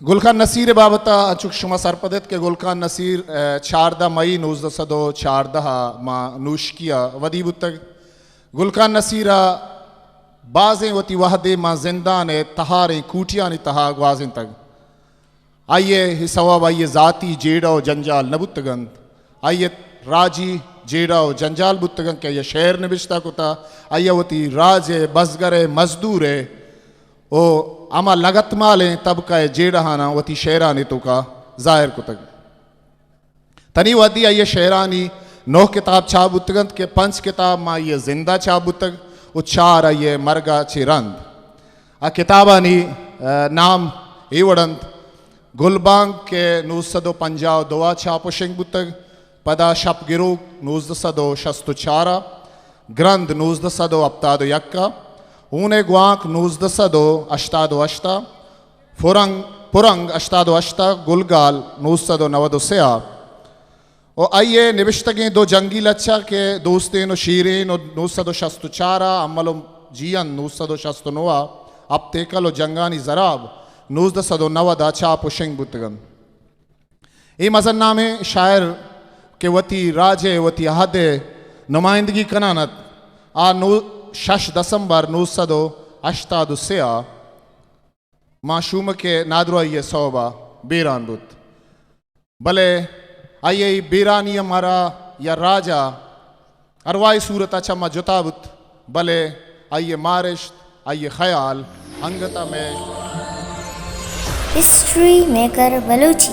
گل خان نصیر ءِ بابت ءَ انچو کہ شما سرپد ات کہ گل خان نصیر، ءَ، چاردہ مئی نوزدہ سد ءُ چاردہ ءَ ماں نوشکی ءَ ودی بوتگ۔ گل خان نصیر ءَ بازیں وتی وھدے ماں زندان ءِ تہاریں کوٹیانی تہا گوازینتگ۔ آئی ءِ اے سوب آئی ءِ ذاتی جیڑہ ءُ جنجال نہ بوتگ اَنت۔ آئی ءِ راجی جیڑہ ءُ جنجال بوتگ اَنت کہ آئی ءَ شعر نبشتہ کتہ، آئی ءَ وتی راج ءِ بزگر ءِ، مزدور ءِ ءُ ہما لگتمالیں طبقہ ءِ جیڑہاناں وتی شعرانی توکا ظاہر کتگ۔ تنی وھدی آئی ءِ شعرانی نُہ کتاب چاپ بوتگ اَنت کہ پنچ کتاب ماں آئی ءِ زند ءَ چاپ بوتگ ءُ چار آئی ءِ مرگ ءَ چہ رند۔ آ کتابانی، ءَ، نام اے وڑ اَنت: گلبانگ کہ نوزدہ سد ءُ پنجاہ ءُ دو ءَ چاپ ءُ شنگ بوتگ، پدا شپ گروک نوزدہ سد ءُ شست ءُ چار ءَ، گرند نوزدہ سد ءُ ہپتاد ءُ یک ءَ، ہون ءِ گوانک نوزدہ سد ءُ ہشتاد ءُ ہشت ءَ، پرنگ، پرنگ ہشتاد ءُ ہشت ءَ، گلگال نوزدہ سد ءُ نود ءُ سے ءَ۔ ءُ آئی ءِ نبشتگیں دو جنگی لچہ کہ دوستین ءُ شیرین ءُ نوزدہ سد ءُ شست ءُ چار ءَ، امل ءُ جیئند نوزدہ سد ءُ شست ءُ نو ءَ، ہپت ایکل ءُ جنگانی زراب نوزدہ سد ءُ نود ءَ چاپ ءُ شنگ بوتگ اَنت۔ اے مزن نامیں شاعر کہ وتی راج ءِ، وتی عہد ءِ نمائندگی کنان اَت، آ نو-، شش دسمبر نوزدہ سد ءُ ہشتاد ءُ سے ءَ ماں شومک ءِ نادراہی ءِ سوب ءَ بیران بوت۔ بلے آئی ءِ بیرانی ءَ مارا یا راج ءَ ارواہی صورت ءَ چہ ما جتا بوت، بلے آئی ءِ مارشت، آئی ءِ خیال انگت ءَ مئے ہسٹری میکر بلوچی۔